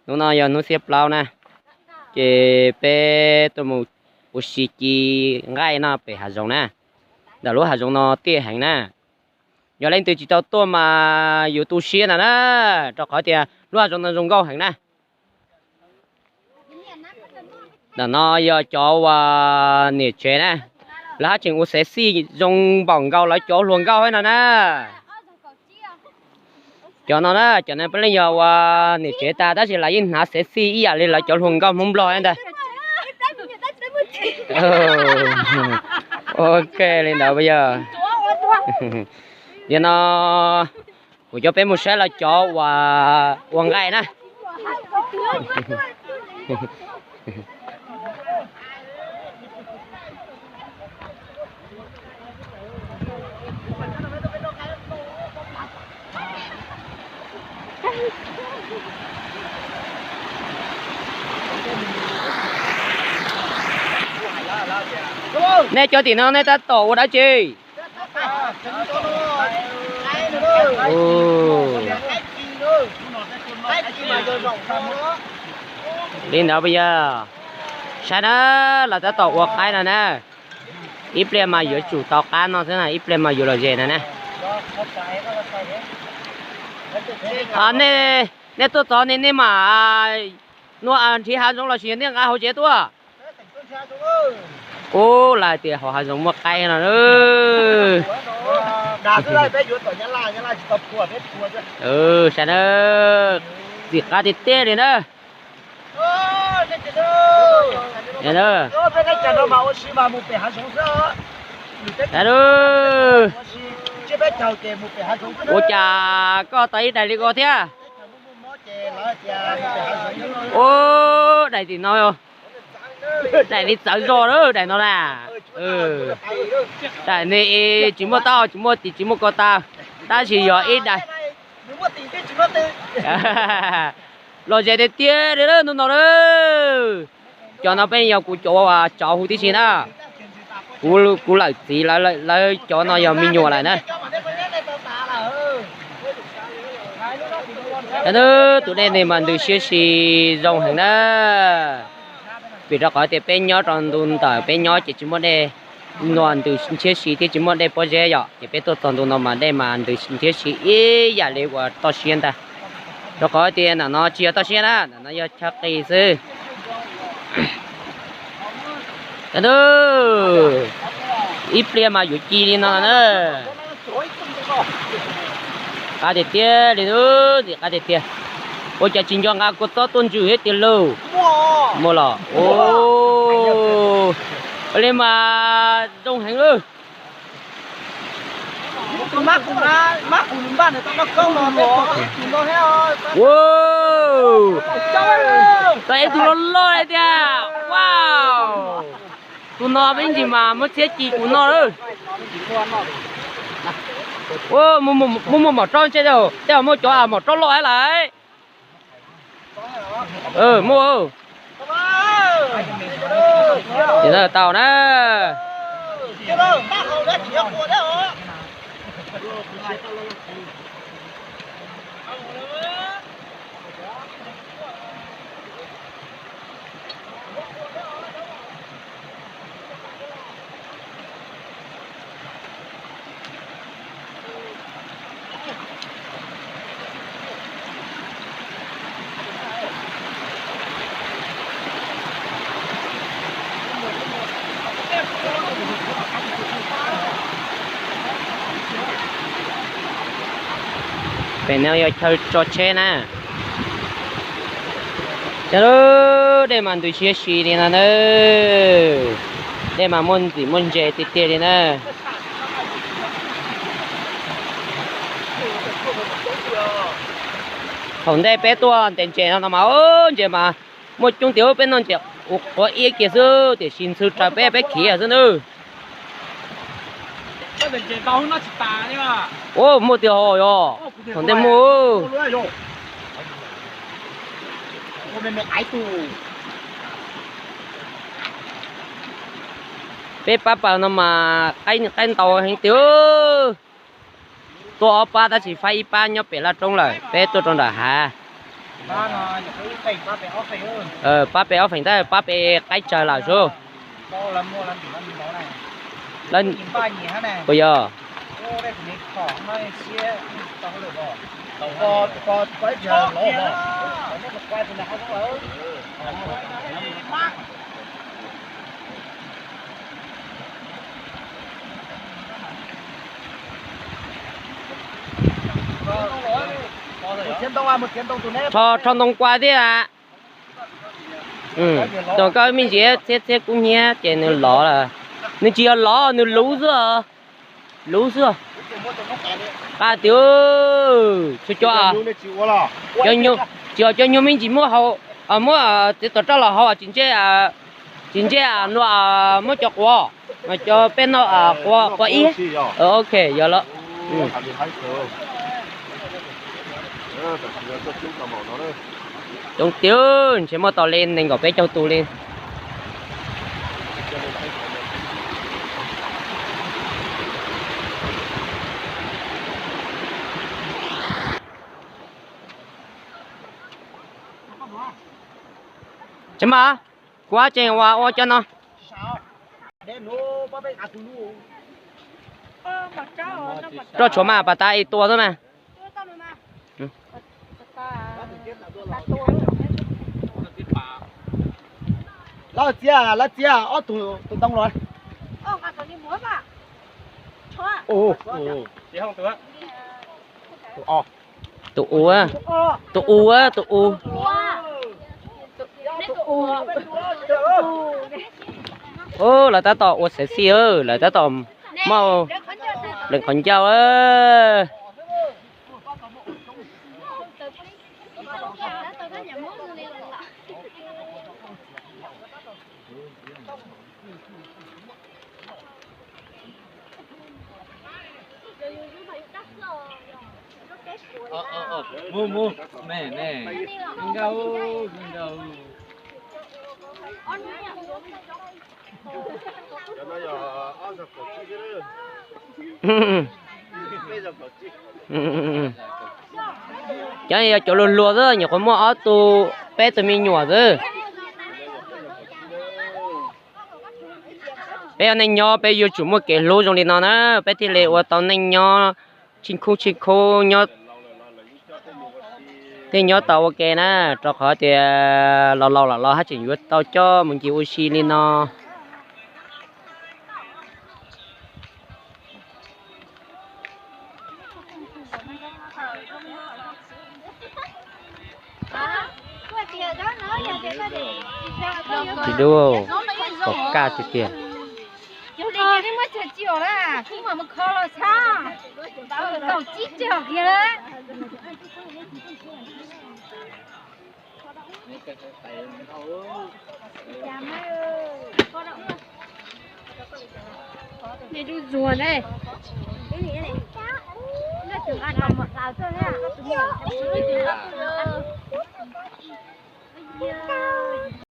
Hnub no yog hnub xiab plaub na, ces peb tuaj mus ua si ci nqaij no pem hav zoov na. Ntawm lub hav zoov no tiaj heev na. Yog leej twg tsis tau tuaj mas yus tu siab ntag na, rau qhov tias lub hav zoov no zoo nkauj heev na. Ntawm no yog cov uas niam tsev na, lawv haj tseem ua xav xij zoo npaum nkaus lawv cov hluas nkauj no na. Cov no na, cov no puav leej yog uas niam tsev tas tab sis lawv yeej hnav xav xij ib yam li lawv cov hluas nkauj Hmoob Nplog ntag. Ok, li ntawd yog. Yog no kuv coj peb mus saib lawv cov uas ua nqaij na. Nej cov tim no nej tab tom ua dab tsi? Li ntawd puas yog? Saib na, lawv tab tom ua qaib no na. Ib pliag mas yuav tsum tau qab no xwb na, ib pliag mas yuav lom zem no na. Nej tuaj txog ne nej mam nua nrhiav hav zoov los sis yog nej nqa hauv tsev tuaj? Ub, lawv tias hauv hav zoov muaj qaib no. Saib na, ntxim qab tiag tiag li na. Ua cas koj tau ib daim li ko thiab? Ub, daim tim no, daim li txawv zog lawm daim no na. Daim ne tsis muaj taub hau, tsis muaj tis, tsis muaj ko taw, tab sis yog ib daim lom zem tiag tiag li lawm hnub no na. Cov no peb yog kuv cov uas tsov huv tib si na. Kuv lawm txiv lawv cov no yog me nyuam lawm na. Tus dej ne mas ntws siab si zoo heev na. Vim rau qhov tias peb nyob rau ntu ntawm peb nyob ces tsis muaj dej, no ntws siab si thiab tsis muaj dej pob zeb yom, ces peb tuaj txog ntu no mas dej mas ntws siab si ib yam li uas toj siab ntag. Rau qhov tias ntawm no tsis yog toj siab na, ntawm no yog chaw qis xwb. Ib pliag mas yuav ci li no na. Qab tiag tiag li, ntxim qab tiag tiag. Ua cas tsis nco nqa kua txob tuaj ntsws thiab tiag lauj? Muaj los? Li mas zoo heev lawm. Tau ib tug loj loj li tiag. Tus no peb ntsis mas muab txhiab ci kuv noj lawm. Muaj muaj maum raub ntshe tej zaum muaj cov maum raub loj lawm. Muaj. Tau na. Pem no yog chaw tso tsheb na. Dej mas ntws siab si li no na. Dej mas muaj ntxim muaj ntse tiag tiag li na. Thaum ntej peb tuaj ntes ntses no no mas ntses mas muaj coob tiag, peb noj ntses quav iab kiag xwb tiam sis ntxhw raws peb, peb khiav xwb nawb. Ua muaj tiag hos yog. Thaum ntej muaj. Peb pab paws no mas qaib ntau heev tiag. Tuaj ob pab tab sis faib ib pab nyob pem laj roob lawm, peb tuaj rau nram hav. Pab peb ob feem tab pab peb qaib tsawg lawm sub. Puas yog? Rho, rho ntoo qua thiab. Tus koj me ntsis txhiab txhiab kub hnyiab ces nws lov lawm. Nws tsis yog lov, nws luv xwb. Luv xwb. Qab tiag, tsis cov, tsis yog cov nyuag me ntsis muab hau, muab txiv tuam roj los hau tsis ntsej, tsis ntsej nua, muab cov quav, cov peb no quav ib. Ok, yog lawm. Coob tiag, ntshe muaj tau li nees nkaum peb caug tus li. Tseem mas, kuv tseem ua ua cov no. Roj tshuav mas pas tas ib tua xwb mas. Lawv txiav, lawv txiav ob tug tus ntoo los. Tus u, tus u, tus u. Lawv tab tom ua xav xij, lawv tab tom muaj leem qhov ncauj. Mus, mus, me, me. Zoo nkauj, zoo nkauj. Cov yog cov luag luag xwb, nyuam qhuav muaj ob tug peb tug me nyuam xwb. Peb ua neej nyob peb yuav tsum muaj kev hlub zoo li no na, peb thiaj li ua tau neej nyob tsis khub tsis khub nyob, thiaj nyob tau ua ke na, rau qhov tias los laus los los haj tseem yuav tau coj mus ncig ua si li no. Tsis dub, pom kaj tiag tiag.